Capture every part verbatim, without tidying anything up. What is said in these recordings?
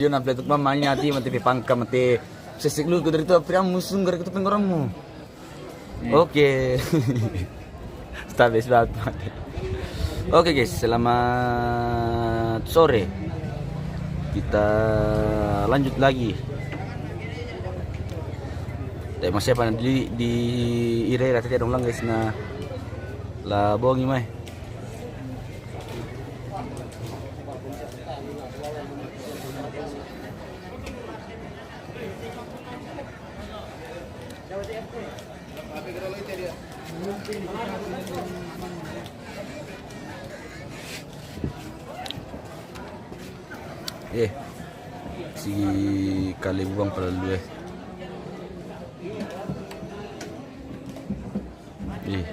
Yo, na peletuk mama ini nanti mati pe pangka, mati sesik lu dari tu, apa musung gara itu penggoramu. Oke. Stabes banget. Oke, guys, selamat sore. Kita lanjut lagi. Tapi masih apa di, di ira-ira tadi dong lang, guys, na la bongi mai. Eh, si Kalebu bang palalu, eh. Eh.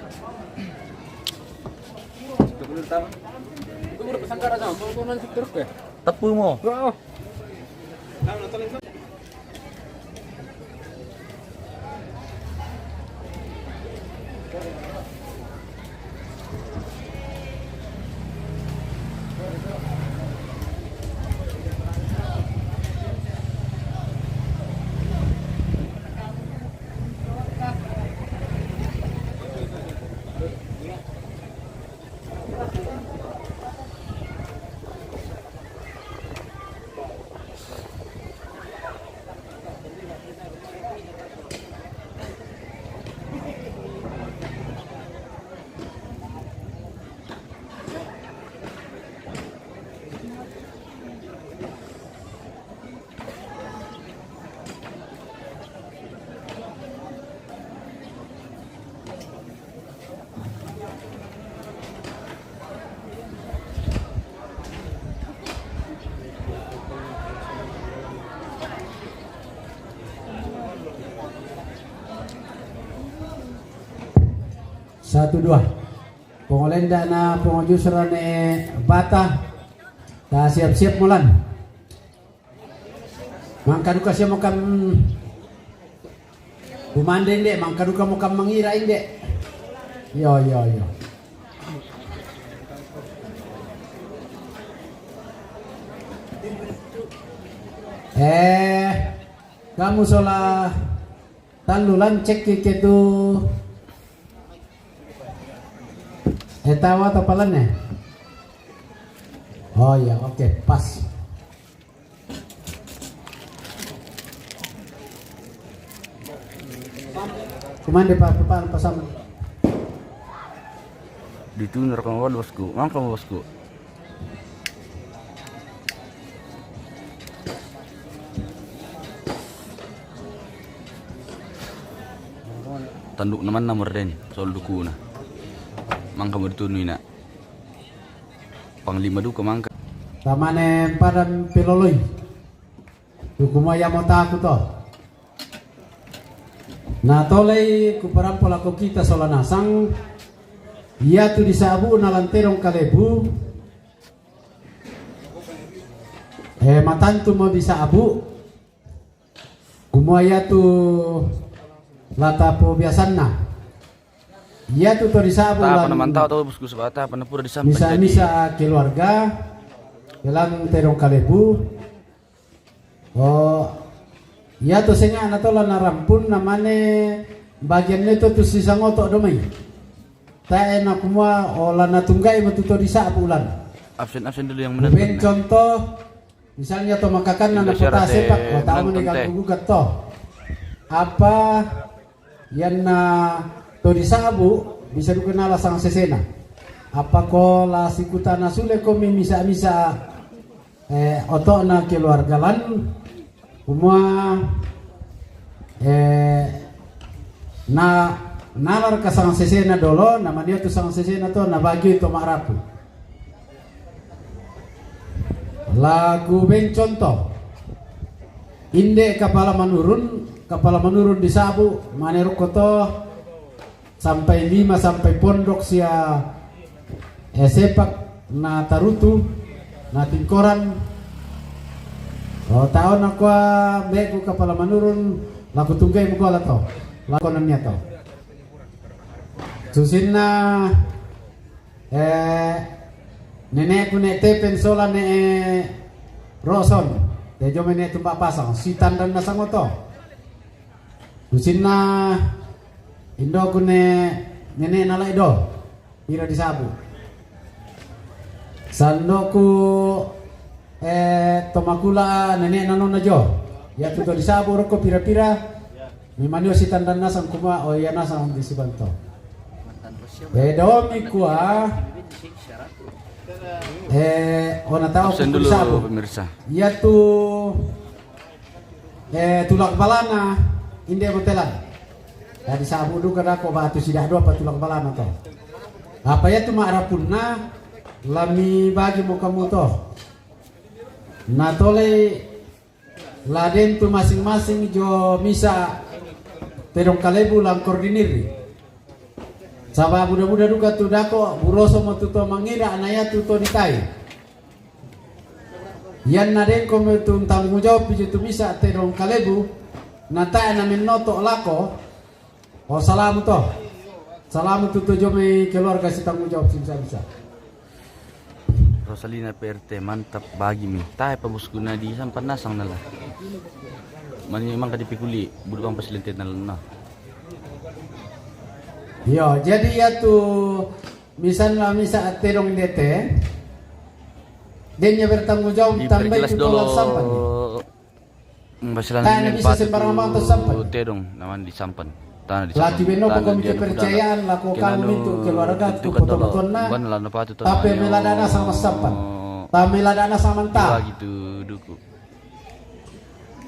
Tapu mo. Satu, dua. Pongolenda na pongojusra ne bata. Ta siap-siap molan. Mangkaduka sia mo kam kumande inde, mangkaduka mo kam mangira inde. Yo, yo, yo. Eh, kamu sola tallu lan cekki ke tu. Eh, tawa atau palan ya? Oh iya, oke, pas. Kumande pa, pa, pa, pasama. Ditu neraka bosku, mangka bosku. Tanduk naman na morden, sol dukuna. Mangka mo ditunu ina. Panglima duka mangka. Tamane padam peloloi. Dukuma ya mo taku to. Na tolei kuparampo lako kita sola nasang. Iya tu disabu na lantedong kalebu. Eh, matantu mo disabu. Kumua iya tu lata po biasanna. Iya tu to disabu ta lan apa namantau tau bosku sebata apa napura disampai misa-misa keluarga. Lantedong kalebu. Oh, iya to senga na to la narampun namane bagian ne to tu sisangoto domai. Tae na kumua o la natunggai matuto disabu lan. Absen, absen dulu yang benar. Ben contoh, misalnya to makakan na napota sepak, o tamu ne ganggu gugat to. Apa Iyanna to disabu bisa duka nala sang sesena. Apa ko la sikuta nasule ko mi misa-misa, eh, otona keluarga lan kumua, eh, na nalar ka sang sesena dolo, na mania tu sang sesena to na bagi to marapu. Lagu ben contoh. Inde kapala manurun, kapala manurun disabu, maneruk koto, sampai lima, sampai pondok sia, eh, sepak na tarutu, na tingkoran. Oh, taona kua beku kapala manurun, laku tunggai mukola to, lakonan nia to. Susinna Eh, neneku ne Tepen sola ne Roson. Te jo mene tumba pasang, si tandan na sangoto. Kusinna indoku ne nene na lai do. Pira disabu. Sandoku, eh, tomakula nene na nona jo. Ya tu to disabu roko pira-pira. Mi manio si tandan nasang kuma, oh iya nasang di sibanto. Eh, domi kua. Eh, ona tau Absen dulu, pemirsa. Ya tu, eh, tulak balana, inde motelan. Tadi sabu duka dako batu sida dua pa tulak balana to. Apa ya tu ma'rapunna, lami bagi mo kamu to. Na tole la den tu masing-masing jo misa tedong kalebu langkor diniri. Saba buda-buda duka tu dako, buroso mo tu to mangira na ya tu to ditai. Yan na den ko mo tu tanggung jawab piju tu misa tedong kalebu, na tae na menoto lako, oh, salamu to. Salamu tu to jo mai keluarga si tanggung jawab si bisa-bisa. Rosalina P R T, mantap bagi mi. Tae pa bosku na di sampan nasang nala. Mani mangka di pikuli, bulu bang pasilente nala na. Yo, jadi ya tu misalnya misa tedong dete. Den ya bertanggung jawab tambai tu tolak sampan. Basilan tana bisa sembarang mangto sampan. Tedong naman di sampan. Tana di laki sampan. Beno ko komite percayaan lako kami tu keluarga tu potong-potongna. Tapi meladana sama sampan. Ta meladana sama ta. Gitu duku.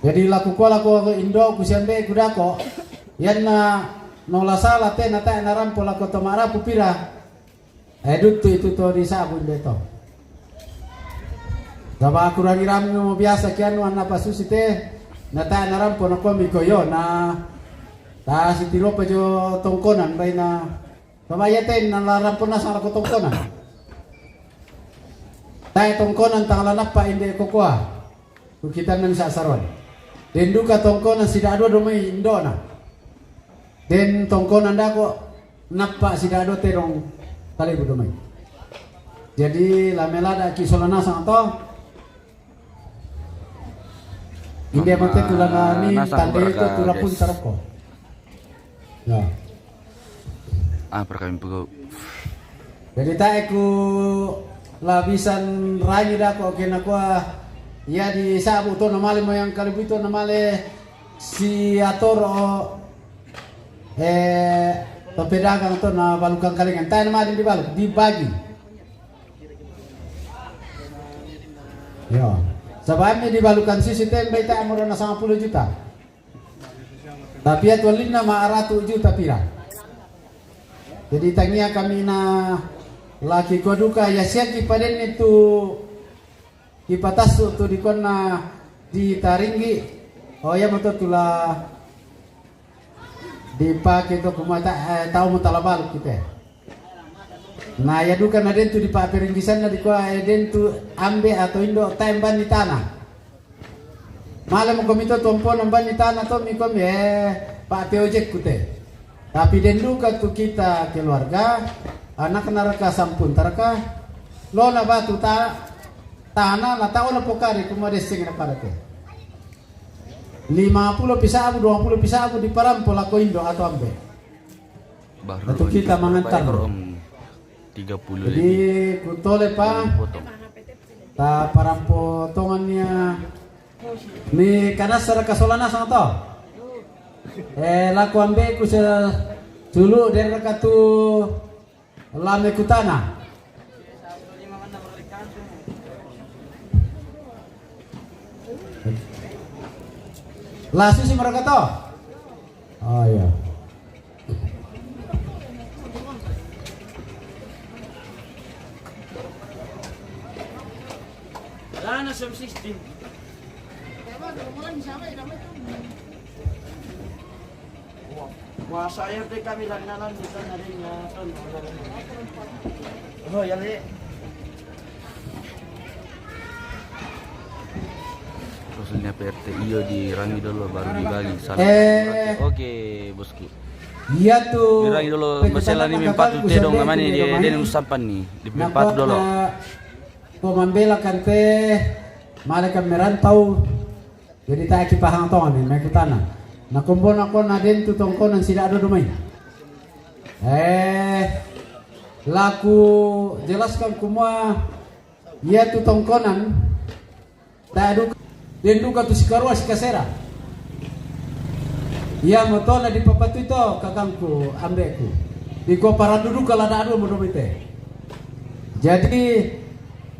Jadi laku ko lako indo ku siambe ku dako. Yanna nola sala te na ta na rampo lako to marapu pira. Eh, duttu itu to di sabun de to. Saba aku ragi rami mo biasa kianu anna pasusi te, na ta na rampo na komi ko yo na ta si tiropa jo tongkonan baina. Saba ya te na la rampo na sala ko tongkonan. Ta tongkonan tang la nappa inde kokoa. Kukitanna ni sa saron. Den duka tongkonan sida dua domai indona. Den tongkonan dako nappa sida do terong kalebu domai. Jadi la melada ki sola nasang to. Inde mate tulana ni tande itu tulapun taroko. Ya. Ah, perkawin pegau. Jadi tae ku labisan rangi dako kena kua ya di sabu to namale moyang kalebu to namale si atoro eh pedagang to na balukan kalengan tae namale dibaluk dibagi. Yo. Sabami dibalukan sisi tembai tae morona sama puluh juta. Tapi ya tualinna ma aratu juta pira. Jadi tangia kami na laki ko duka ya siaki paden itu kipatassu tu dikonna di taringgi. Oh ya moto tula dipake to kumata eh, tau mo talabaluk kita. Na ya duka na dentu di pa peringgisanna dikua eh, dentu ambe atau indo tae mbani tanah. Male mo komito tompo nambani tana to mi komi eh pa peojek kute. Tapi den duka tu kita keluarga anak naraka sampun taraka lona batu ta tana na taona pokari kuma desseng na parate. Lima puluh pisabu dua puluh pisabu di parampo lako indo atau ambe. Baru atau kita mangantar. Tiga puluh jadi lebih. Kutole pa. Potong. Ta parampo tongannya ni kanasara kasolana sang to. Eh laku ambe ku se tulu dereka tu lame kutana. Lasu si mereka to. Oh iya. Lana sem sistem. Wah, saya te kami lang nalan di sana rin na ton. Oh, ya le. Terus ini P R T iyo di rangi dulu baru dibagi. Salah. Eh. Oke, oke, bosku. Iya tu. Di rangi dulu masalah ni mempatu te dong namani di den usapan ni. Di mempatu dulu. Ko mambela kan te male kan merantau. Jadi ta' ki pahang tong ni, mai kutana. Na kombona ko na den tu tongkonan sida' dodo mai. Eh, laku jelaskan kumua, iya tu tongkonan, ta' du, den duka tu sikarua sikasera. Iya mo to na di papatu ito, kakangku, ambe'ku. Di ko parandu duka la da' du mo do mai te. Jadi,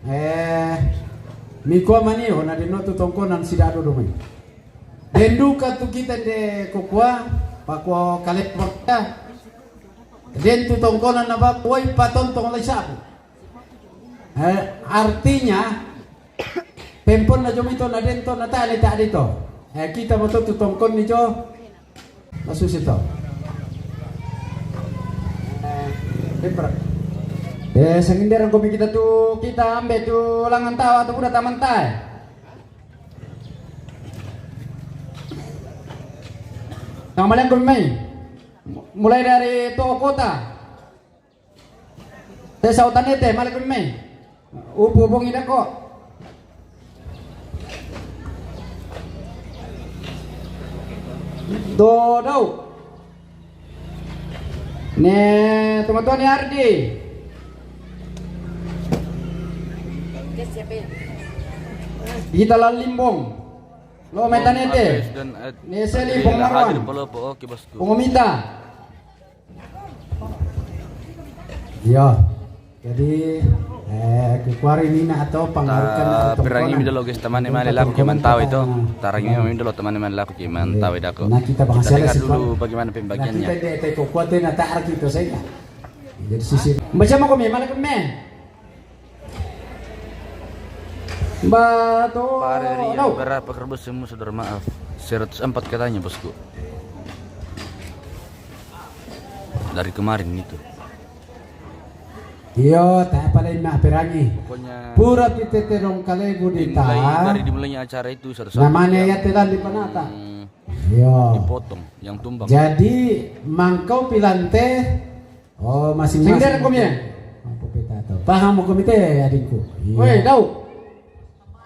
eh, mi kua mani o na den no tu tongkonan sida' dodo mai. Den duka tu kita nde ko kua, pa kua kale pakta. Den tu tongkonan na ba kuai patontong lai sabu. Eh, artinya, pempon na jo mi to na den to na ta' ni ta' di to. Eh, kita mo to tu tongkon ni jo. Masu si to. Eh, pempra. Eh, sanginderan ko mi kita tu, kita ambe tu langan tawa tu buda taman tai. Yang malian ko mi mai. Mulai dari to'o kota. Te sautanete, malian ko mi mai. Upu bongi dako. Dodou. Ne, tomatua ni Ardi. Kita lalimbong. Lo metanete. Ne seli pengumuman. Pengumita. Iya. Jadi, eh, kukuari nina atau pangarukan atau perangi mi dolo guys, tamane mane laku ki mantawa itu. Tarangi mi dolo tamane mane laku ki mantawa itu aku. Nah, kita dengar dulu bagaimana pembagiannya. Kita de-, de-, kukuat na tarak itu saya. Jadi sisi. Baca mau kami, mana kami? Bato. Pare ria berapa kardus semua, saudara, maaf. Seratus empat katanya, bosku. Dari kemarin itu. Iyo, ta' pale ma' perangi. Pokoknya pura pitete dong kalebu di ta'. Dimulai, dari dimulainya acara itu, saudara. Namanya ya telan di panata. Iyo. Dipotong, yang tumbang. Jadi, mangkau pilante. Oh, masing-masing. Sendiri kau punya. Mampu peta tu. Paham kau mite, adikku. Iya. Woi, tahu.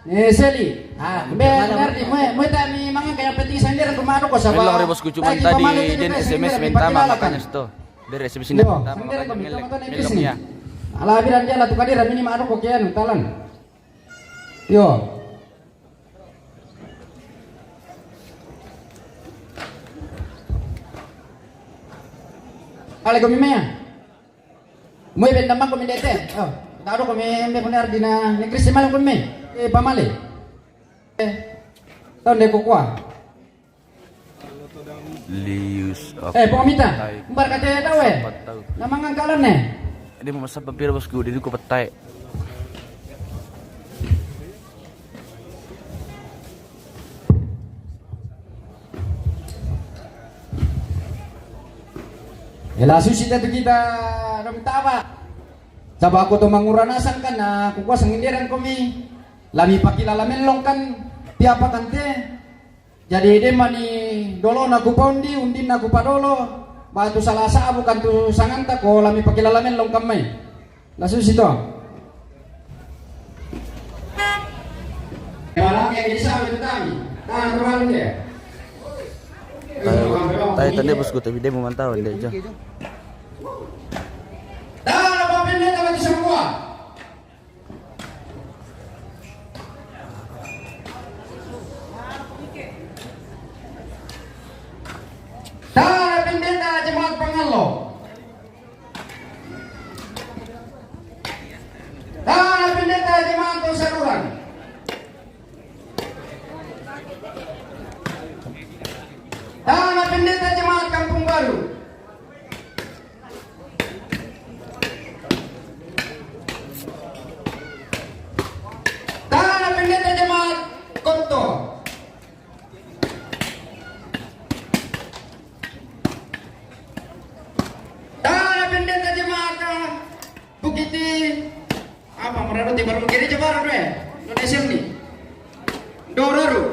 Eh, Seli. Ah, be, ngerti. Mau, mau tak mi mangan kayak penting sendiri kau malu kau sabar. Melong rebos kucuman tadi, den S M S minta ma, makanya sto. Dari S M S ini minta ma, makanya melong ya. Ala bilang dia lah tu kadir, mini malu kau kian, talan. Yo. Ale ko mi mea. Mo ibe ndamang ko mi dete. Oh, taro ko mi mbe ko ner dina ne Kristi male ko mi. Eh, pamale. Eh, tau nde ko kua. Lius. Eh, pamita. Mbar kate tau eh. Namang angkalan ne. Ini mau masa pampir bosku, di ko petai. Ela susi tatu kita dong taba. Taba ko to mangura nasang kan, na kukua sanginderan ko mi. Lami pakilala mellong kan, piapa kan te. Jadi demma ni dolona kupa undi, undinna kupa dolo, batu salasa bukan tu sanganta ko lami pakilala mellong kan mai. Lasu si to. Barang yang bisa itu kami. Tahan ruang dia. Tai tadi bosku, tapi dia mau mantau dia aja. Tahan apa pendeta bagi semua. Tahan pendeta jemaat Pangallo. Tahan pendeta jemaat Saruran. Tahan pendeta jemaat Kampung Baru. Tahan pendeta jemaat Kotto. Tahan pendeta jemaat Bukiti, apa, merano ti baru gereja baru deh, Indonesia ni. Doraru.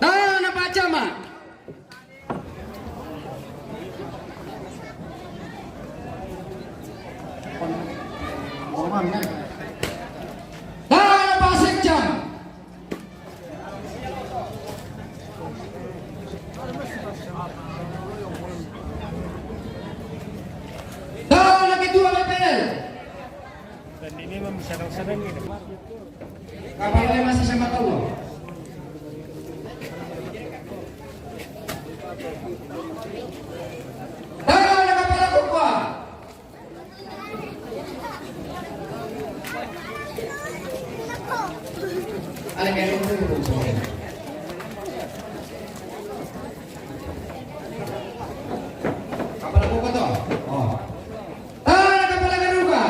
Tahan apa, Cama? Tana Pak Sekjam. Tana Ketua B P L. Dan ini memang sedang-sedang ini. Kapala Lema Sesama Tawa. Tana Kapala Kokkowa. Kapala Kokkowa to. Oh. Tana Kapala Garuka.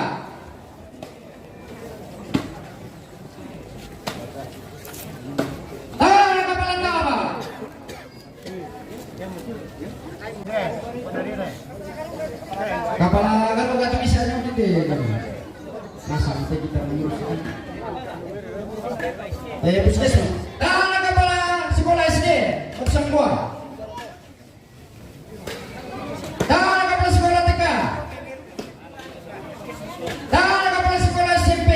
Tana Kapala Taba. Kapala Garuka tu bisa nyo gede. Masa nanti kita mengurus. Eh, puskesmas. Tana Kapala Sekolah S D, Kota Sambua. Tana Kapala Sekolah T K. Tana Kapala Sekolah S M P.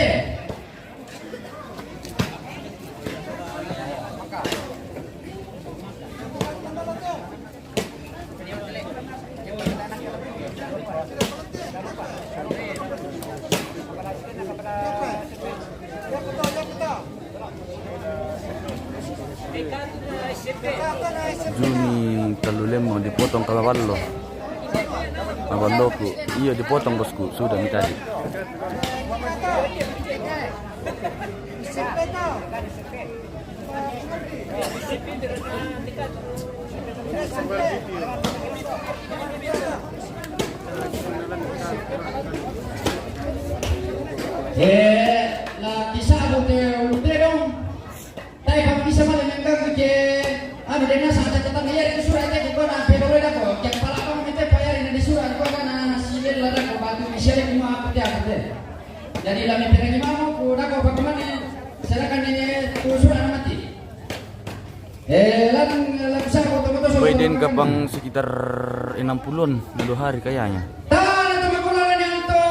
Juni tallu lemo dipotong ka maballo. Maballoku, iyo dipotong bosku, sudah mi tadi. Eh, la kisah tu te ulun te dong. Tai pang bisa male mengganggu je. Anu dena sa catatan iya itu surat te ko na pe dore dako. Ke pala pang mete payari na di surat ko na silen la dako batu misiale kuma apa te apa te. Jadi la mi perang imamo ku dako bagaimana? Serahkan ini tu surat na mati. Eh, lan, lan sa ko to to. Weden kapang sekitar enam puluhan dua hari kayaknya. Tana tu makulangan yang to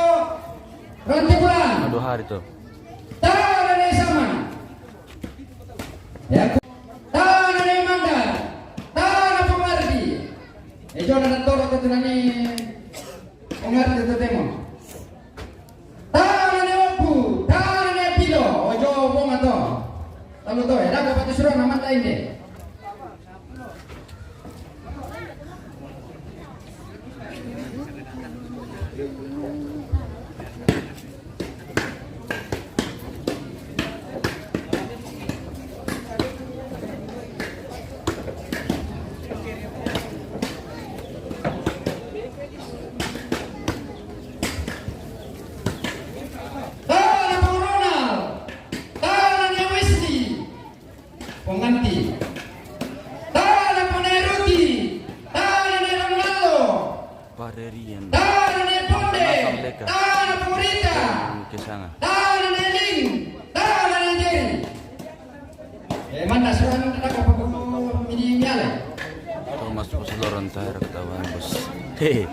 Ranti Bulan. Dua hari tu. Tana ne sama. Ya. Tana ne Manda. Tana Pomardi. Ejo na toro ko tunani. Pomardi tu temo. Tana ne Opu, tana ne Pilo, ojo bonga to. Talu to, eh, dako pati suro na mata inde. Tana Pong Ronald, tana ne Wesley, pengganti. Tana Pong Ruti, tana ne Ronaldo. Parerian. Tana ne Ponde, tana Pong Rita. Kesanga. Tana ne Ling, tana ne Jerry. Eh, mana surat nak apa ini nyala? Thomas Posolor taher ketahuan bos. Hehe.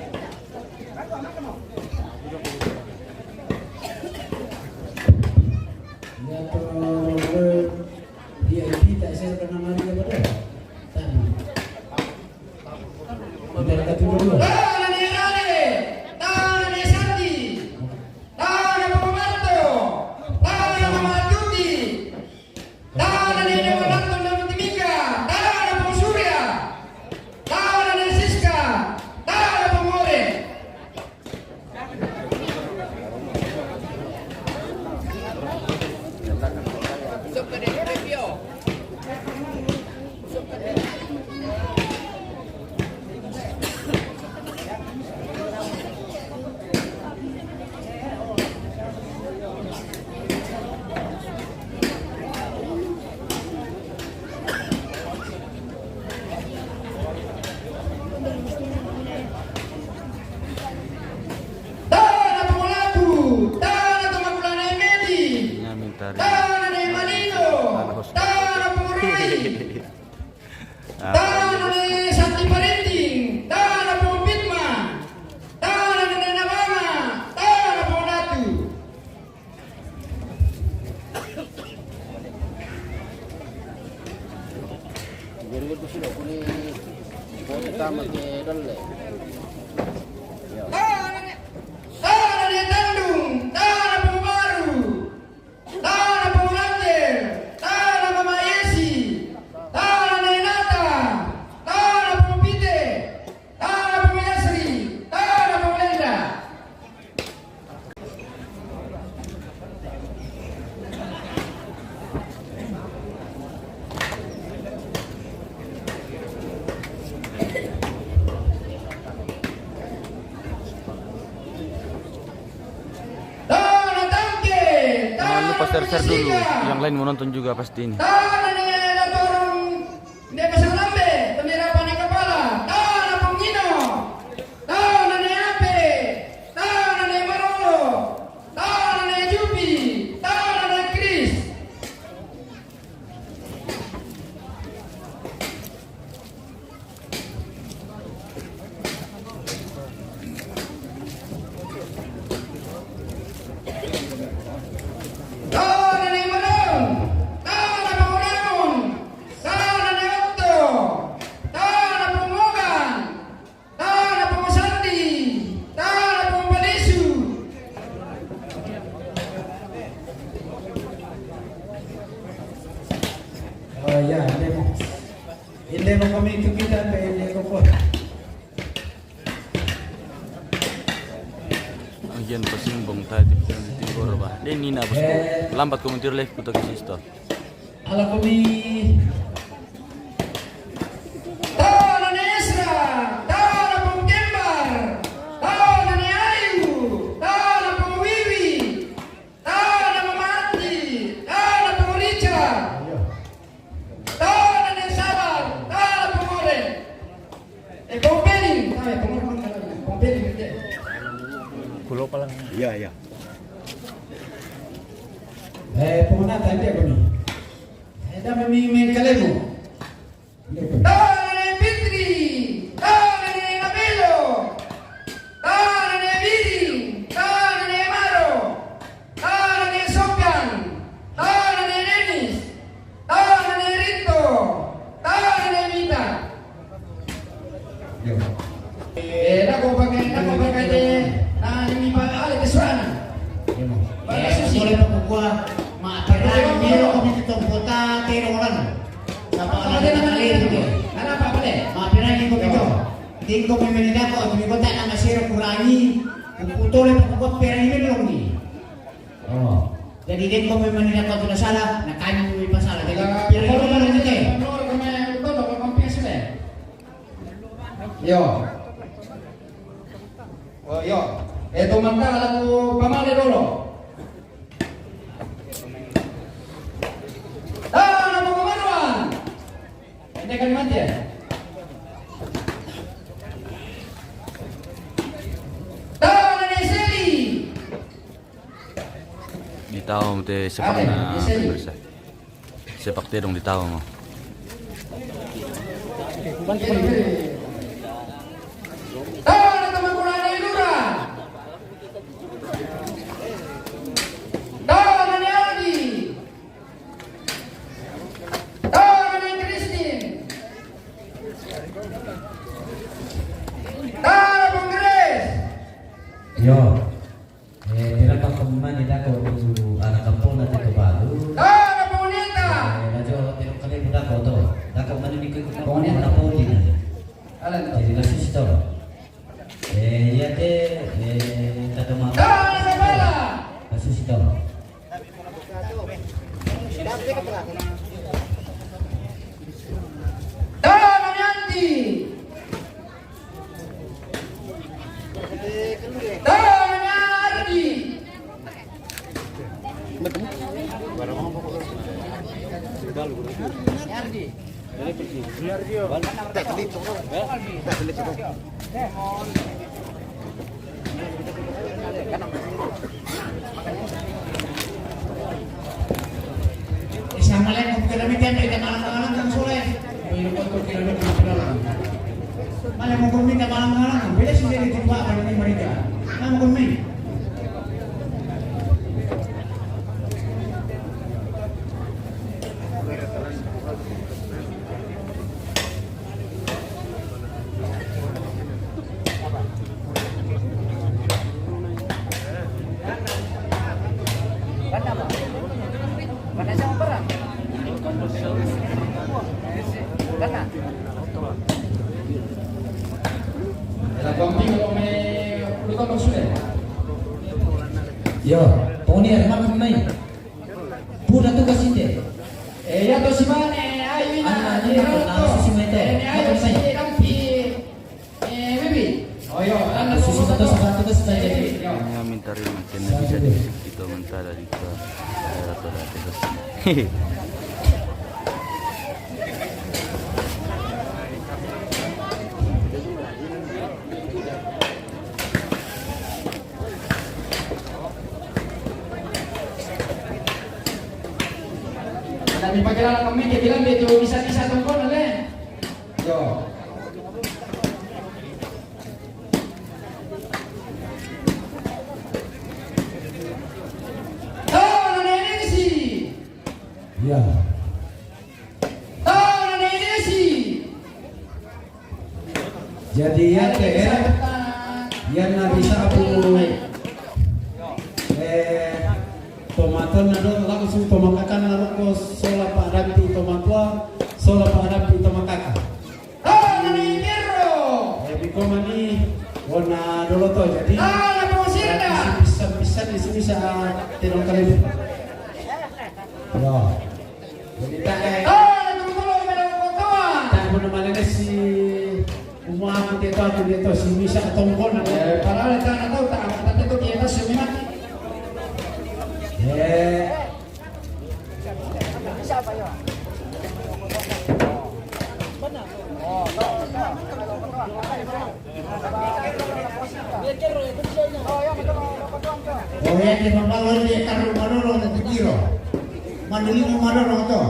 Ya, V I P tak saya pernah mari apa dah? Tak. Kita dekat dulu. Tana ne Rale, tana ne Sandi, tana Pong Marto, tana Mama Tuti, tana ne Dewa Lanto Timika, tana Pong Surya, tana ne Siska, tana Pong Ore. Tana Pong Labu, tana Pong Makulana Emedi, tana ne Malino, tana Pong Rai, tana ne Santi Parinding, tana Pong Pitma, tana ne Nabanga, tana Pong Datu. Tana ne Tandung, tana Pungbaru, tana Pungulanjel, tana Mama Yesi, tana ne Nata, tana Pungpite, tana Punguyasri, tana Pungulenda. Jangan lupa share-share dulu, yang lain mau nonton juga pasti ini. Tana ne Datorung, ne Pasang Lambe, Temera Pane Kapala, tana Pungino, tana ne Ape, tana ne Marolo, tana ne Jupi, tana ne Kris. Tana ne Marong, tana Panguragon, tana ne Otto, tana Pangogan, tana Pangusandi, tana Pangubalisu. Oh ya, demo. Inde mo kami itu kita, inde ko po. Agian pasimbong tadi, tigor ba. Dia ni na bosku. Lambat komentar live ku tak sisto. Ala kami. Tana ne Esra, tana Pangkembar, tana ne Ayu, tana Pangwiwi. Tana Mama Andi, tana Pungurica, tana ne Sabar, tana Pungore. Eh, Pungpeni, tana Pungore, Pungpeni, Pungpeni. Kulo palang. Iya, iya. Eh, Pungunata, dia kami. Eh, dame mi, mi kalemo. Tana ne Fitri, tana ne Nabelo, tana ne Biring, tana ne Maro, tana ne Sofyan, tana ne Denis, tana ne Rito, tana ne Mita. Yo. Eh, nako pake, nako pake de, na ni pa ale ke suana. Yo. Pake susi. Boleh pako kua, ma tera ni miro ko mi tompota, tero orang. Sapa ala de na ale de. Nana apa apa de? Ma pera ni ko mi to. Tingko mi meni dako, mi kota na masira kurangi. Putole pako kua pera ni miro ni. Oh. Jadi, dengko memang ni dako tu na sala, na kami mi pasala. Jadi, pira ni orang ni. Yo. Oh, yo. Itu mantap lagu pamale dulu. Tana Pangamaruan. Ini kan mati ya. Tana ne Seli. Di tao mo te sepak na pemirsa. Sepak te dong di tao mo. Tana Tamakulana Ilura. Tana ne Aldi. Tana ne Christine. Tana Punggeres. Yo. Eh, tera pa ko mani dako tu ana kampona te ko balu. Tana Pungeta. Eh, lajo tera kali dako to. Dako mani ni ko Pungeta. Pungeta podi na. Alan. Jadi la sisto. Eh, iya te, eh, tata ma. Tana Sabala. La sisto. Tana Yanti. Tana Ardi. Ardi. Sama lain ko kira mi tempe ka malang-malang kan sole. Ko ino ko kira mi kira lang. Mala mo ko mi ka malang-malang, beda sendiri jumpa pada ni mereka. Nama ko mi? Yo, poni er makan mai. Pura tu kasite. Eh, ya to simane, ai ina, ana ni na susi mai to. Eh, ni ai si dampi. Eh, bibi. Oh, yo, ana susi mai to, susi mai to, susi mai to. Yo. Kami minta terima kasih kita mentara di kita. Daerah Toraja. Kami pakilala kami ke bilang dia tu bisa-bisa tongkol le. Yo. Tau na nenesi. Ya. Tau na nenesi. Jadi ya te, ya na bisa aku eh tomaton na do langsung tomakakan na loko sola pa dampi tomatua sola pa dampi tomakaka. Ah, nani Pirro. Eh, biko mani, wana dolo to, jadi. Ah, na pangusirda. Bisa, bisa di sini sa tenong kali. Yo. Jadi tak eh. Ah, na tungkolo melo kotoa. Tak mana mana si umah aku teto aku teto si bisa tongkol na. Eh, padahal tak na tahu tak apa tapi tu kita semua mati. Eh. Oya de mabalo de karu malolo na tikiro. Mandulino malolo to.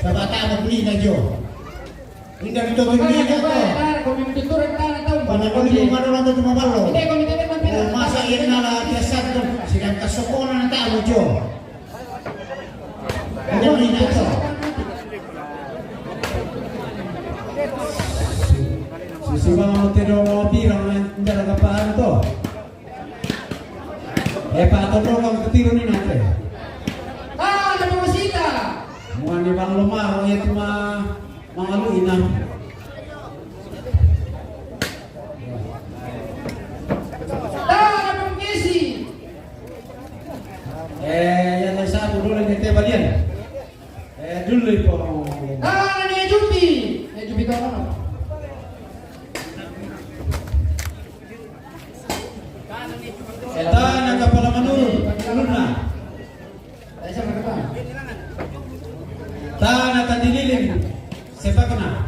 Sabata mo puli na jo. Inda bito bito na to. Mandulino malolo to mabalo. Masa iya na la biasa to. Sidang kasokona na tao jo. Susi mau tiro mau pirang ndara kapahan to. Eh, pa to ko kang ketiro ni nate. Ah, na pangusita. Muani bang lomaro ya cuma mangalu ina. Ah, na pangkisi. Eh, ya na sabu dole ni te balian. Eh, dulu ipo. Ah, ni jupi. Ni jupi kau mana? Tana kapala manu, ulunna. Tana tandililing, sepakna.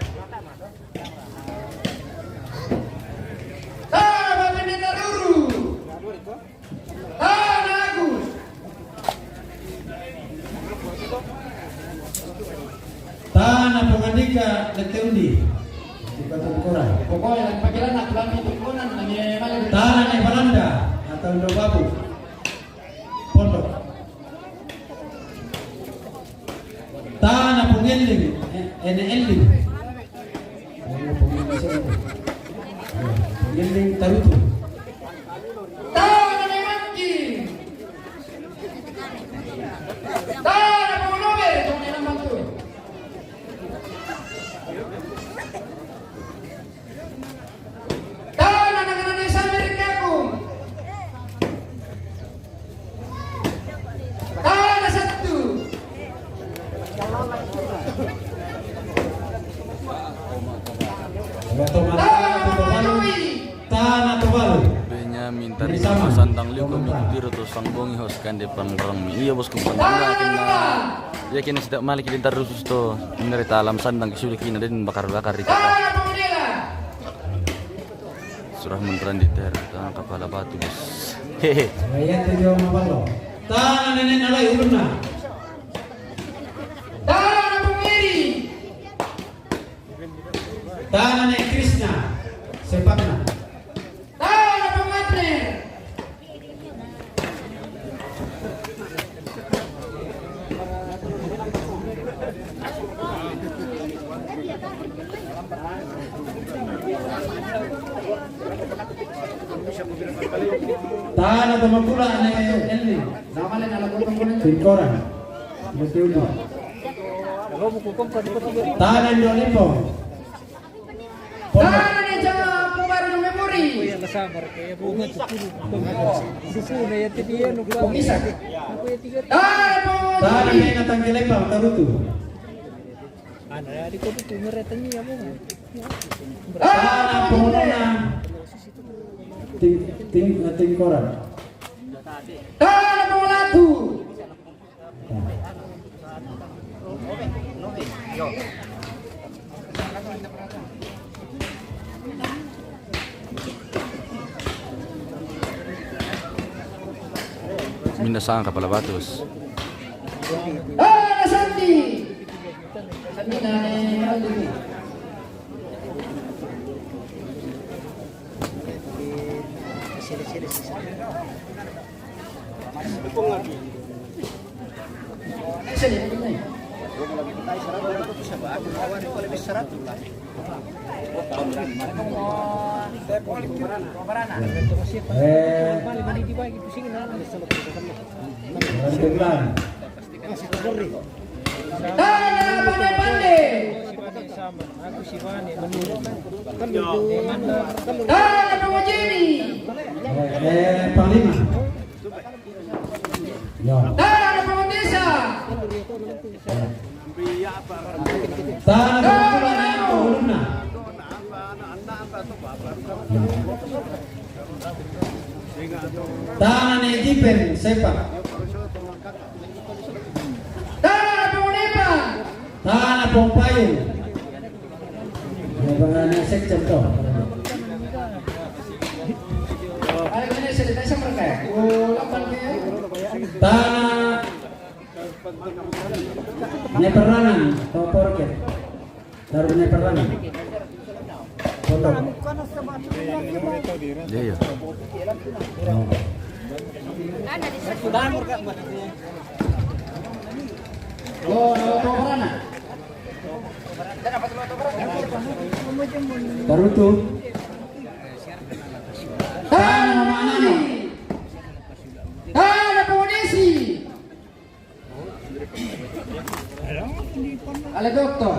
Tana bapendeta ruru. Tana Agus. Tana pangandika lete undi. Di batu koran. Pokoknya pakilan aku lagi tungkonan lagi malam. Tana ne Balanda atau Indo Babu. Pondok. Tana pangeling, eh, ene eling. Tana pangeling tarutu. Tana nemanki. Tana pangonobe, tong nemantu. Tana nanganana sambil kampung. Tana satu. Tana Tobalu. Tana Tobalu. Benyamin tadi sama sandang liu kami kutiro to sangbongi hos kan depan rong mi. Iya bosku sandang yakin na. Yakin sida malik di tarusus to. Ini dari talam sandang kisulik ini dan bakar-bakar di kata. Surah menteran di ter tana kapala batu, bos. Hehe. Ayat tujuh mabalo. Tana nenek nalai ulunna. Tana pemiri. Tana ne Krishna. Sepakna. Tana pematner. Tana tomakula ne Elni. Tikoran. Mesti udah. Tana Indo Lipo. Tana ne jama pembaru memori. Iya, sabar, kayak bunga sepuluh. Sepuluh ya, tadi ya, lupa. Aku ya tiga. Tanah Tangki Lembang, Tarutu. Ada di kopi tuh, ngeretanya ya, bunga. Tanah Pemulana. Ting, ting, tingkoran. Tanah Pemulatu. Minda sang kapala batus. Ah, Sandi. Sandi na ni Aldi. Eh, Tanah Pemujini. Eh, eh, Panglima. Ya. Tanah Pemudesa. Tanah Pemudesa. Tanah Nejipen, Sepak. Tanah Pemudesa. Tanah Pompayung. Tanah Neperangan, Toporke. Taruh Neperangan. Pondok. Iya, iya. Oh. Oh, Neperangan. Baru tuh. Tanah Mama Nano. Tanah Pemudesi. Ale doktor.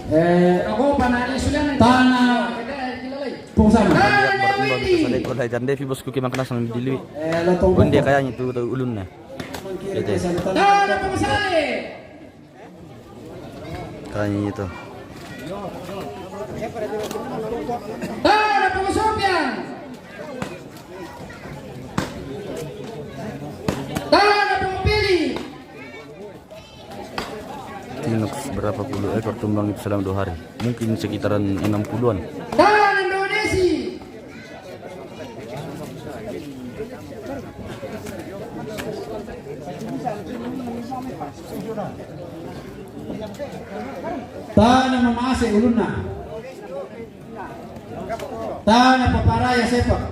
Eh, tanah pungsana. Lihat berkembang itu, sadai ko dai tande fi bosku ke mangkana sang di lui. Eh, lo tong. Wende kayaknya itu, itu ulunnya. Tanah pungsana. Kayaknya itu. Tanah Pengusumpian. Tanah Pengupili. Tinox berapa puluh ekor tumbang itu selama dua hari? Mungkin sekitaran enam puluhan. Tanah Indonesia. Tanah Mamase ulunna. Tanah Paparaya Sepak.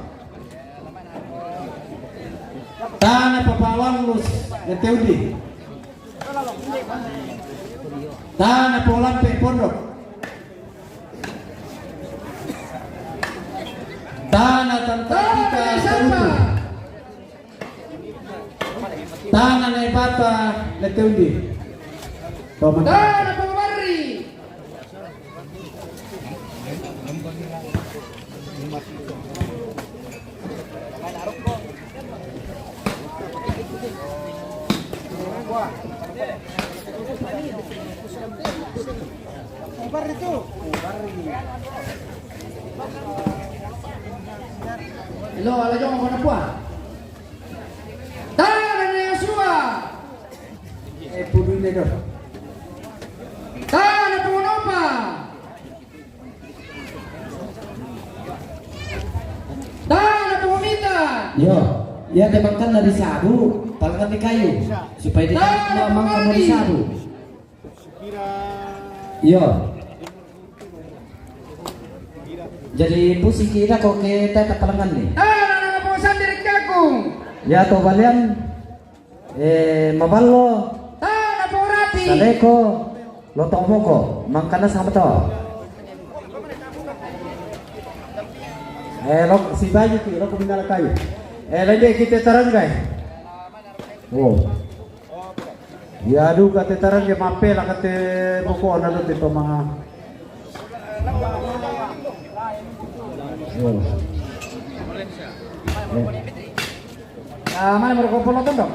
Tanah Papawalus Leteudi. Tanah Polampe Pondok. Tanah Tantarika Tarutu. Tanah Nebata Leteudi. Tanah Pengumari. Hello, ala jong ko na pua. Tanah Yosua. Eh, pudui ne do. Tanah Pengumpa. Tanah Pengumita. Yo, ya temankan dari sabu, palangan di kayu, supaya dia makan dari sabu. Iyo. Jadi pusiki ida ko ke teta palangan ni. Tanah Pengusandiri Kakung. Ya to balian. Eh, maballo. Tanah Pengurati. Saleko. Lotong moko, mangkana sama to. Eh, lok, si bayu ki, lok minala kayu. Eh, lagi kita tarangga. Oh. Ya, du kate tarangga mape la kate moko na do te toma. Oh. Eh. Ah, mana mereka polo tondok?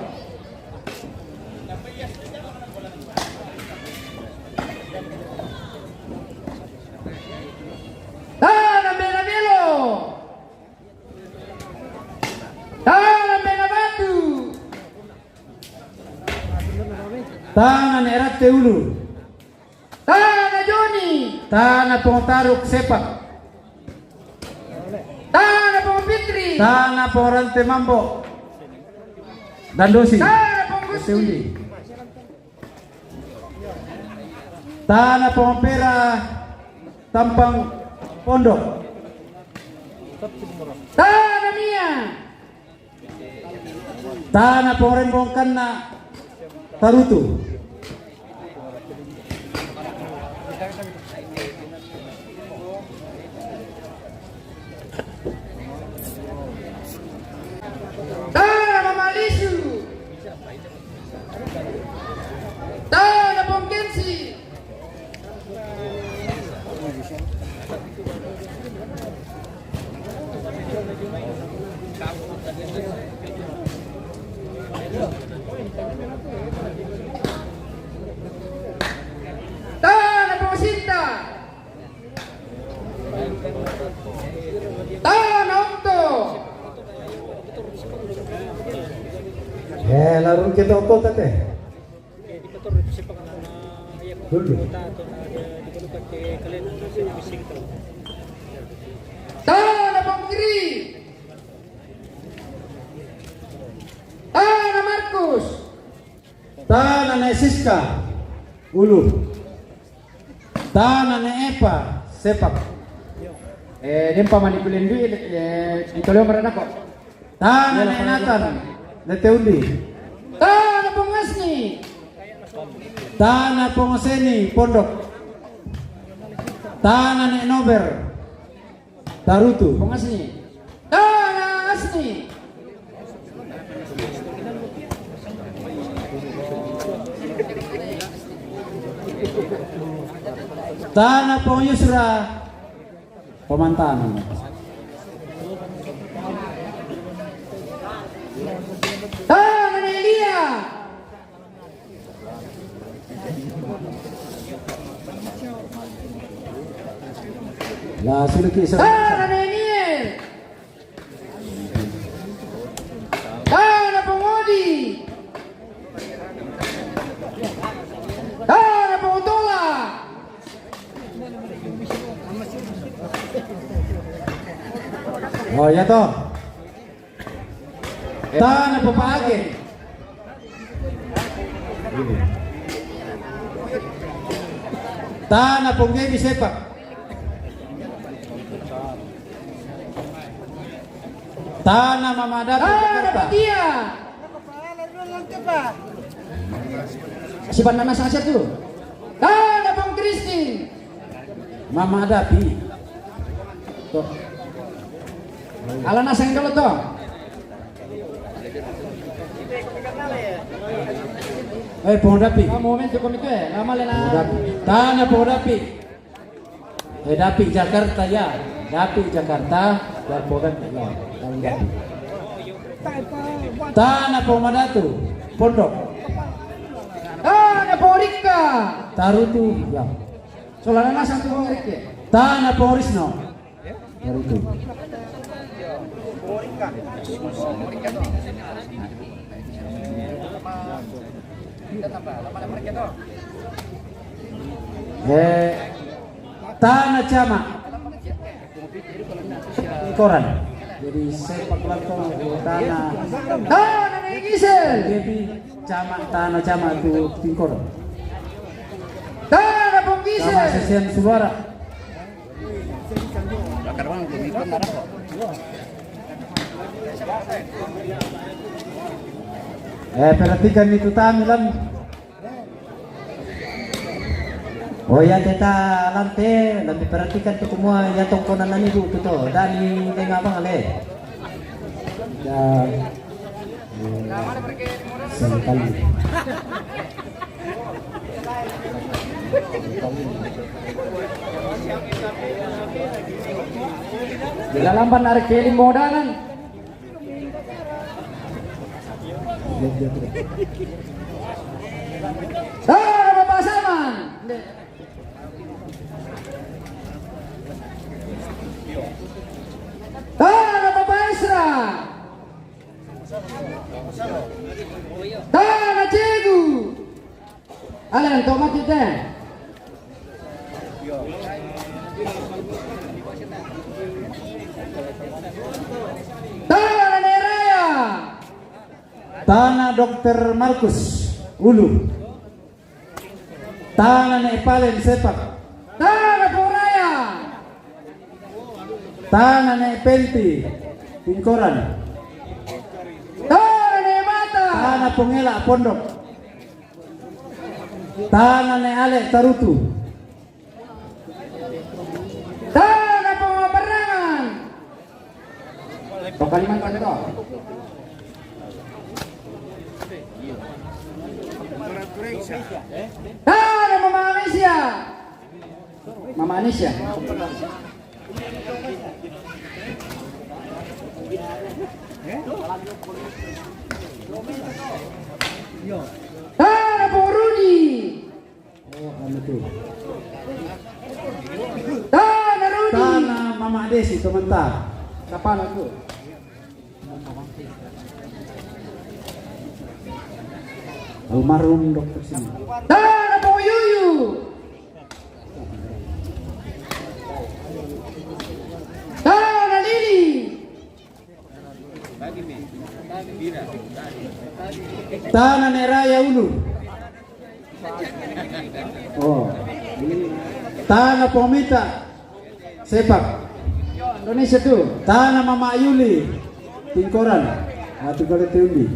Tana Bela Belo. Tana Bela Batu. Tana Nerate Ulu. Tana Joni. Tana Pongotaruk Sepak. Tana Pongo Fitri. Tana Pongo Rante Mambo. Dandosi. Tana Pongo Gusti. Undi. Tana Pongo Pera Tampang Pondok. Tana Mia. Tana Pongo Rembong Kanna Tarutu. Tana Mamalisu. Tana Pongo Kensi. Tana Pongo Sinta. Tana Okto. Eh, larung kita Okto tate. Dulu. Tana Pongo Kiri. Tana Markus. Tana Ne Siska. Ulu. Tana Ne Epa Sepak. Eh, dempa mani kulen dui, eh, di Toleo Maranako. Tana Ne Natan, Lete Undi. Tana Pongo Asni. Tana Pongo Seni, Pondok. Tana Ne Nober, Tarutu. Pongo Asni. Tana Asni. Tana Pongo Yusra, Pamantanan. Tana Ne Elia. La sudah kisah. Tana Ne Niel. Tana Pongo Odi. Tana Pongo Tola. Oh, ya toh. Tana Pongo Age. Tana Pongo Gebi Sepak. Tana Mama Datu. Tana Pongo Tia. Si Banana saja tu. Tana Pongo Kristin. Mama Dapi. Toh. Ala nasang kalau toh. Eh, Pongo Dapi. Ah, momentu komite, eh. Lama lena. Pongo Dapi. Tana Pongo Dapi. Eh, Dapi Jakarta ya. Dapi Jakarta. Dan Pongo Dapi ya. Tana Dapi. Tana Pongo Madatu. Pondok. Tana Pongo Rika. Tarutu ya. Solana nasang tu Pongo Rika. Tana Pongo Risno. Baru itu. Eh, Tana Cama. Koran. Jadi sepak lato Tana. Tana Gisel. Jadi Cama, Tana Cama tu Tingkoran. Tana Pongo Gisel. Sama Sesian Suara. Eh, perhatikan itu Tamilan. Oh ya, teta lante, lampe perhatikan tu kumua ya tongkonan nani bu tu to. Dani denga bang le. Ya. Sengkali. Lalamban are keli modangan. Tana Bapak Saman. Tana Bapak Isra. Tana Cegu. Alan, to mati te. Tana Neraya. Tana Dokter Markus, Ulu. Tana ne Palen, Sepak. Tana Poraya. Tana ne Penti, Tingkoran. Tana ne Mata. Tana Pongela, Pondok. Tana ne Ale, Tarutu. Tana Pongoperangan. To Kalimantan to. Tana Mama Anesia. Mama Anesia. Tana Porudi. Oh, anu tu. Tana Rudi. Tana Mama Desi, sementara. Kapan aku? Almarhum Dokter Sina. Tana Pong Yuyu. Tana Lili. Tana Neraya, Ulu. Oh. Tana Pong Mita, Sepak. Indonesia tu. Tana Mama Yuli, Tingkoran. Atu kali tiundi.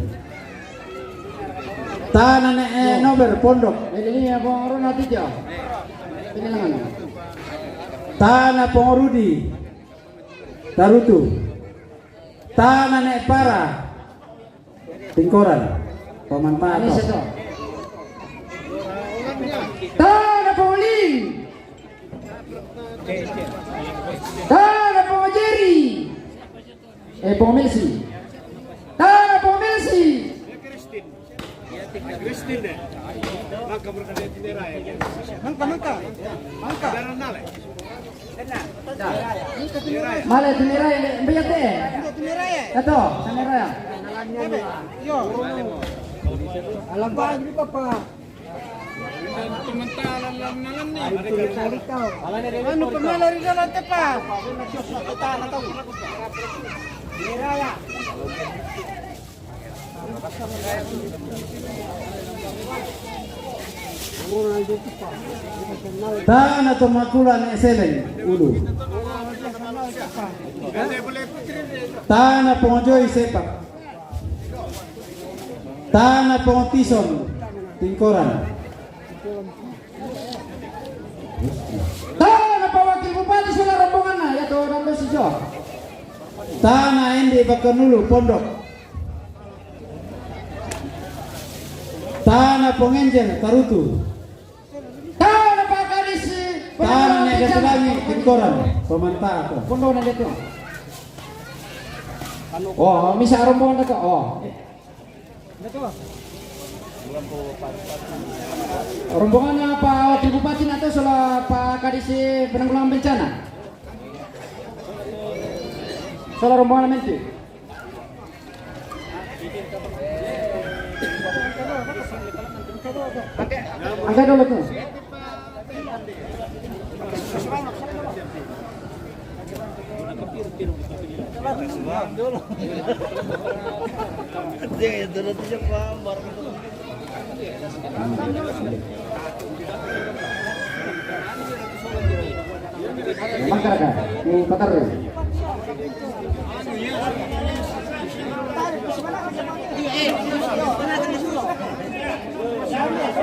Tana ne, eh, Nober, Pondok. Ini apa orang nanti jauh. Ini lengan. Tana Pong Rudi, Tarutu. Tana ne Para, Tingkoran. Paman Pato. Tana Pong Ling. Tana Pong Jerry. Eh, Pong Melsi. Tana Pong Melsi. Christine. Mangka, mangka, dia tinera ya. Mangka, mangka. Mangka. Male tinera ya, mbia te. Tinera ya. Kato, tinera ya. Yo. Alam pa, di pa pa. Anu, pemela ri dalam tepa. Tana Tomakula ne Seleng, Ulu. Tana Pong Joy, Sepak. Tana Pong Tison, Tingkoran. Tana Pong Wakil Bupati, sola rombonganna, ya to, Rando Sijo. Tana Endi Bakanulu, Pondok. Tana Pong Enjel, Tarutu. Tana Pak Kadis. Tana ne Gatulangi, Tingkoran. Pemanta aku. Pondok na dia tu. Oh, misa rombongan dekat. Oh. Rombonganna Pak Wakil Bupati na to, sola Pak Kadis Penanggulangan Bencana. Sola rombongan menti. Angkat dulu tu. Mangkaraka, ku patarru.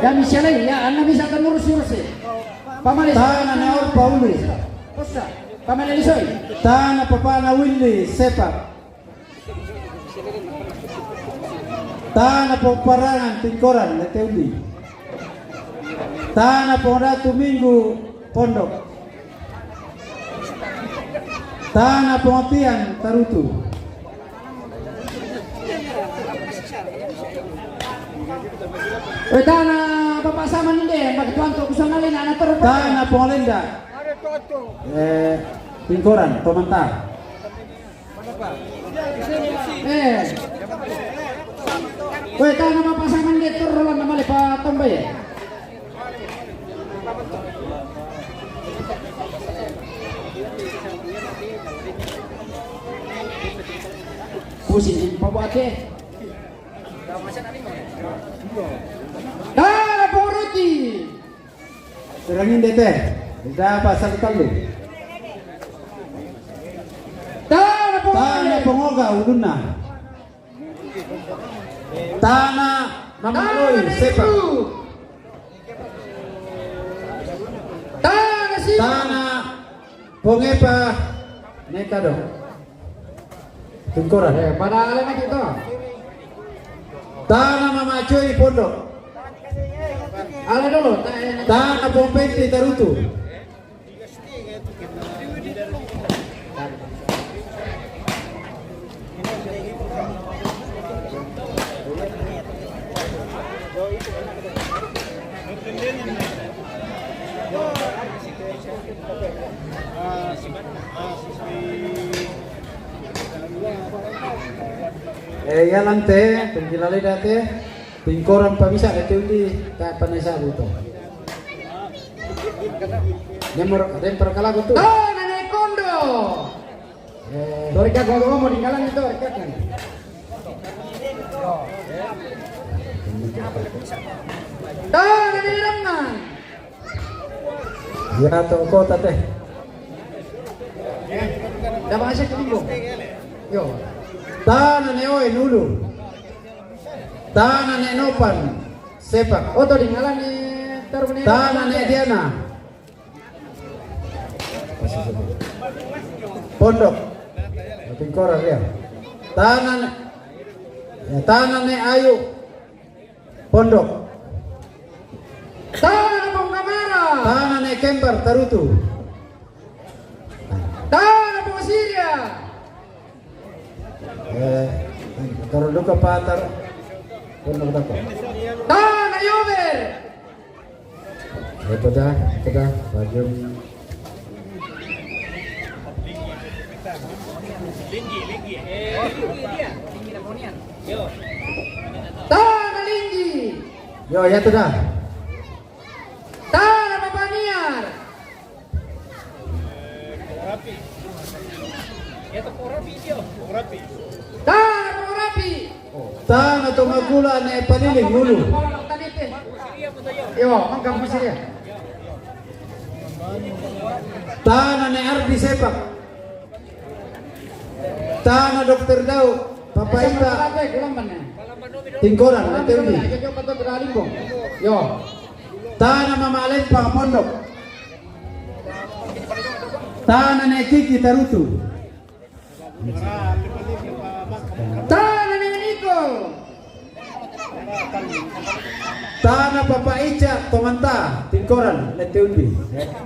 Dan misalnya, ya, anda bisa kan urus-urus ya. Pamale. Tana ne Orpa Ulu. Posa. Pamale Lisoi. Tana papana Willy Sepak. Tana Poparangan Tingkoran, Leteundi. Tana Pongdatu Minggu Pondok. Tana Pongotian Tarutu. Wetana Bapak Saman inde, maka tuan tu kusang ngalin anak terus. Tana Pongolenda. Eh, Tingkoran, Tomanta. Eh. Wetana Bapak Saman inde, terus rolan nama lepa tombai. Pusing, Pak Bupati. Tana Pongoroti. Serangin dete. Ida pasal kalu. Tana Pongoroti. Tana Pongoga ulunna. Tana Mamaloi Sepak. Tana si. Tana Pongepa Nekado. Tingkoran. Eh, pada ale mati to. Tana Mama Joy Pondok. Ale dulu. Tana Pompeti Tarutu. Eh, ya lante, pengkilale date, Tingkoran pamisa date undi, tak panai sabu to. Nemor, rempar kalago tu. Tana ne Kondo. Eh. Dori kak gua ngomong di jalan itu, dori kak kan. Tana ne Rengan. Ya, to kota teh. Dah bahasa ke Limbong. Yo. Tana ne Oe Nulu. Tana ne Nopan Sepak. Oto di ngalan ne taruh ne. Tana ne Diana. Pondok. Tingkoran dia. Tana ne, ya, tana ne Ayu. Pondok. Tana Pongkamara. Tana ne Kembar Tarutu. Tana Pongsiria. Eh, taruh duka patar. Pondok dako. Tana Yober. Itu dah, itu dah, baju. Tana Linggi. Yo, ya tu dah. Tana Papaniar. Tana Pongurapi. Tana Tomakula ne Paniling Ulu. Yo, mangka musi dia. Tana ne Ardi Sepak. Tana Dokter Dau, Papa Ita. Tingkoran, Teuli. Yo. Tana Mama Alempa Pondok. Tana ne Kiki Tarutu. Tana ne Niko. Tana Papa Ica Tomanta, Tingkoran, Leteundi.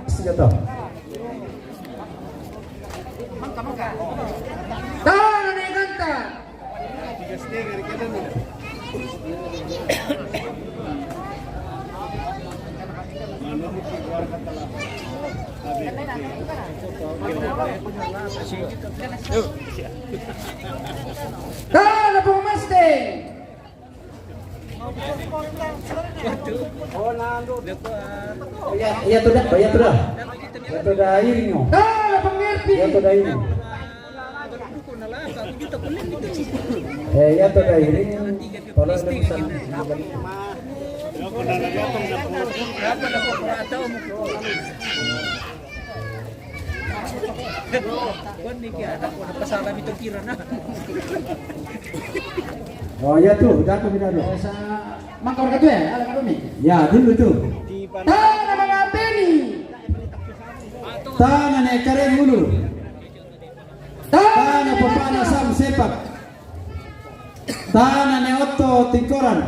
Sigato. Tana ne Ganta. Tana Pongmasteng. Iya, iya tu dah, iya tu dah. Iya tu dah iring, oh. Tana Pongirpi. Iya tu dah iring. Eh, iya tu dah iring. Kalau ada pesan. Oh, iya tu, dah tu kita dulu. Mangkor ka tu ya, ala ka tu ni. Ya, dulu tu. Tana Mama Peni. Tana ne Karen Ulu. Tana Papana Sam Sepak. Tana ne Otto Tingkoran.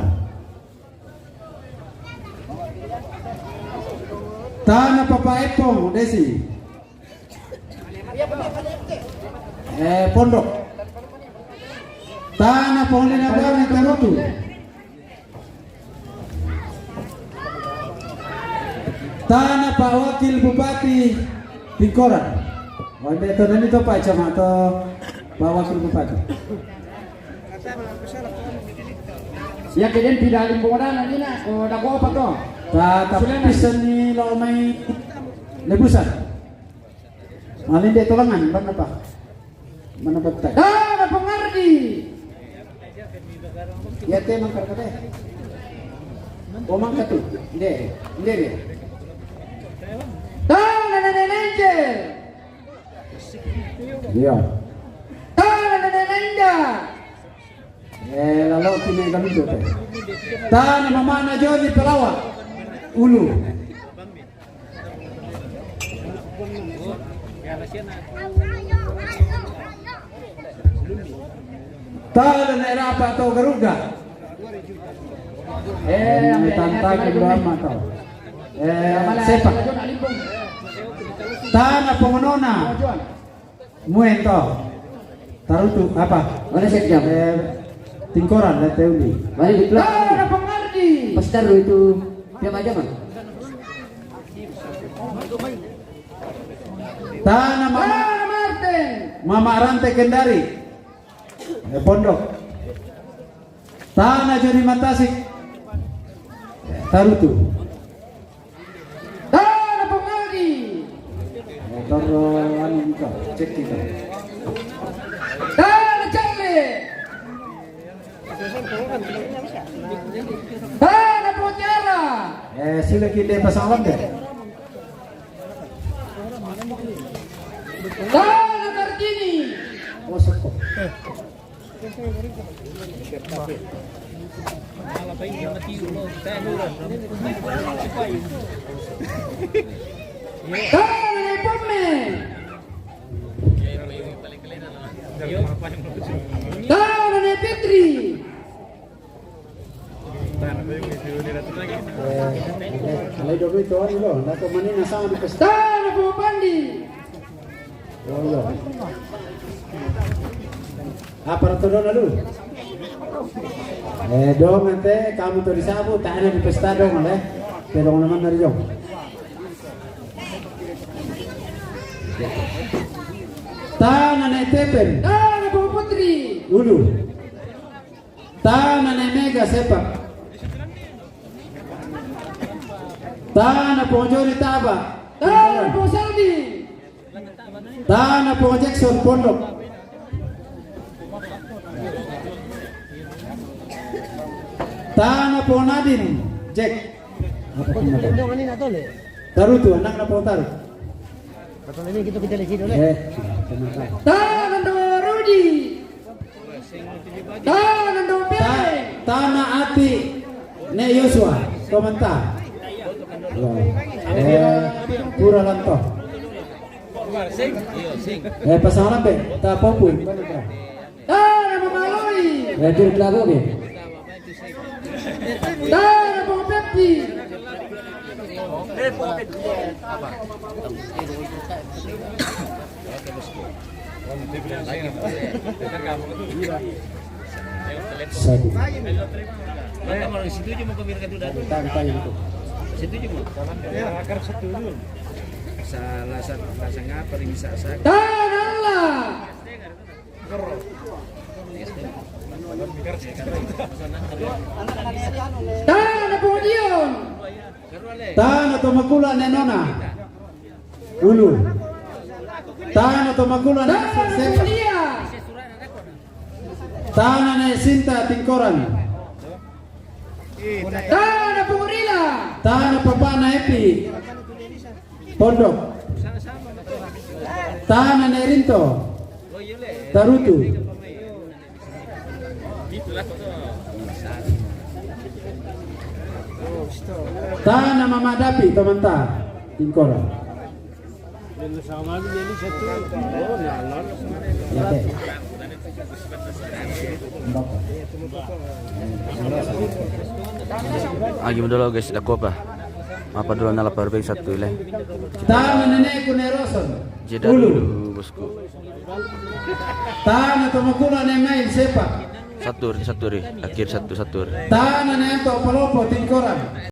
Tana Papa Epong Desi. Eh, Pondok. Tana Pongli Nabari Tarutu. Tana Pak Wakil Bupati Tingkoran. Wanda to nani to Pak Camat to Pak Wakil Bupati. Ya keden pida limbong dana nina ko dago apa to? Tata pisan ni lo mai lebusan. Malinde tolangan, mana pa? Mana pa tai? Dana Pengardi. Ya te mangkar kate. O mangkar tu. Inde, inde, inde. Dana Nene Lenje. Iya. Dana Nene Nenda. Eh, lalo kine galujo te. Tana Mamana Joni Pelawa. Ulu. Tana ne Rapa to Garuga. Eh, tanta ke lama to. Eh, Sepak. Tana Pongonona. Muen to. Tarutu apa? Mana sekjam? Eh, Tingkoran dan Teuli. Mana di Tana Pengardi. Pas taruh itu. Dia macam mana? Tana Mama. Tana Martin. Mama Rante Kendari. Eh, Pondok. Tana Joni Matasik. Tarutu. Tana Pengardi. Eh, toro anu kita, cek kita. Tana Cale. Tana Putiara. Eh, sila kita pasang deh. Tana Kartini. Oh, seko. Tana ne Pomme. Tana ne Petri. Eh, alai dogo itu orang lo, ndak kau mana nasang di pesta. Tana Pupandi. Oh, iya. Apa ratu dona lu? Eh, dong ante kamu to di sabu, tana di pesta dong le. Te dong naman dari dong. Tana ne Tepen. Tana Putri. Ulu. Tana ne Mega Sepak. Tana Pong Joni Taba. Tana Pong Saldi. Tana Pong Jackson Pondok. Tana Pong Nadine Jack. Apa nama? Tarutu, anak na Pong Taru. Eh, Tana Rudi. Tana Dope. Ta-, Tana Ati ne Yosua, komentar. Ya. Eh, pura lanto. Eh, pasangan be, ta popu. Tana Mamaloi. Eh, diri kelabu be. Tana Pong Pepti. Satu. Setuju mau kami itu. Setuju mau? Salah satu, salah satu apa ini, sa-, sa- Tana Allah. Tana Pong Dion. Tana Tomakula ne Nona. Ulu. Tana Tomakula ne Tana Sepa. Pong Lia. Tana ne Sinta Tingkoran. Tana Pong Rila. Tana Papana Epi. Pondok. Tana ne Rinto. Tarutu. Tana Mama Dapi, tomanta. Tingkoran. Oke. Agi mo dolo, guys, dako pa. Mapa dolo na la parbagi satu ile. Tana nenekku ne Roson. Jeda dulu, bosku. Tana tomakuna ne Mail Sepa. Satu ri, satu ri. Akhir satu, satu ri. Tana ne Anto Palopo Tingkoran.